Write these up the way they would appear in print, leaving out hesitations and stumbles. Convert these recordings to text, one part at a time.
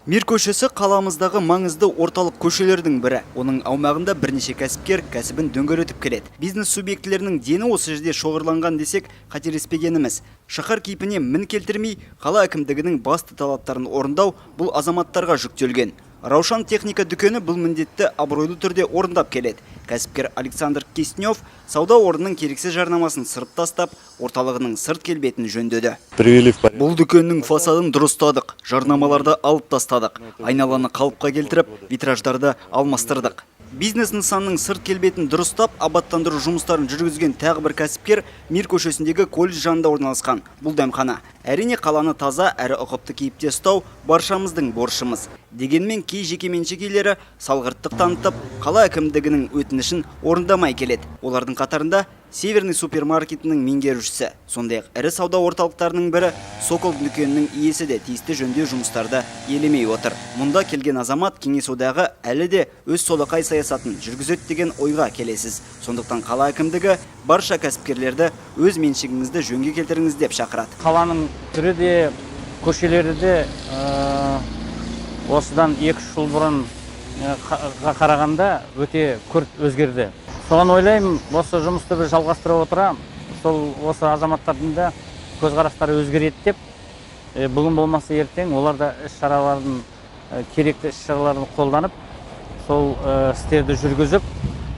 Мир көшесі – қаламыздағы маңызды орталық көшелердің бірі. Оның аумағында бірнеше кәсіпкер кәсібін дөңгелетіп келеді. Бизнес субъектілерінің дені осы жерде шоғырланған десек, қателеспегеніміз. Шаһар кейпіне мін келтірмей, қала әкімдігінің басты талаптарын орындау бұл азаматтарға жүктелген. Раушан техника дүкені бұл міндетті абыройлы түрде орындап келеді. Кәсіпкер Александр Киснев сауда орнының керексіз жарнамасын сырып тастап, орталығының сырт келбетін жөндеді. Привели в порядок. Бұл дүкеннің фасадын дұрыстадық, жарнамаларды алып тастадық, айналаны қалыпқа келтіріп, витраждарды алмастырдық. Бизнес нысанның сырт келбетін дұрыстап, абаттандыру жұмыстарын жүргізген тағы бір кәсіпкер Мир көшесіндегі колледж жанында орналасқан бұл дәмхана. Әрине, қаланы таза әрі ұқыпты кейіпте ұстау баршамыздың борышымыз. Дегенмен кей жекеменшік иелері салғырттық танытып, қала әкімдігінің өтінішін орындамай келеді. Олардың қатарында Северный супермаркетінің меңгерушісі, сондай-ақ ірі сауда орталықтарының бірі Сокол дүкенінің иесі де тиісті жөндеу жұмыстарды елемей отыр. Мұнда келген азамат Кеңес одағы әлі де өз солақай саясатын жүргізеді деген ойға келесіз. Сондықтан қала әкімдігі барша кәсіпкерлерді өз меншігіңізді жөнге келтіріңіз деп шақырады. Қаланың түрі де, көшелері де осыдан 2-3 жыл бұрын қарағанда өте күрт өзгерді. Соған ойлаймын, осы жұмысты біз жалғастыра отыра, сол осы азаматтардың да көзқарастары өзгереді деп, бүгін болмаса ертең олар да іс шараларын, керекті іс шараларын қолданып, сол істерді жүргізіп,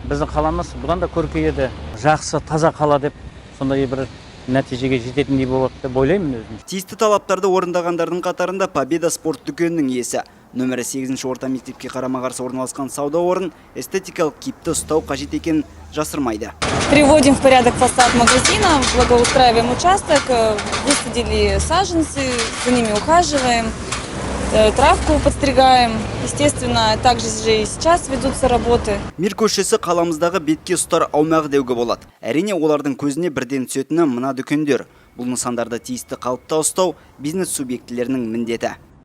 біздің қаламыз бұдан да көркейеді, жақсы, таза қала деп, сондай бір нәтижеге жететіндей болады деп ойлаймын өзім. Тиісті талаптарды орындағандардың қатарында Победа спорт дүкенінің иесі. Нөмірі 8 орта мектепке қарама-қарсы орналасқан сауда орын эстетикалық кейіпті ұстау қажет екенін жасырмайды. Приводим в порядок фасад магазина, благоустраиваем участок, высадили саженцы, за ними ухаживаем, травку подстригаем. Естественно, также же и сейчас ведутся работы. Мир көшесі қаламыздағы бетке ұстар аумағы деуге болады. Әрине, олардың көзіне бірден түсетіні мына дүкендер. Бұл нысандарды тиісті қалыпта ұстау бизнес субъектілерінің міндеті.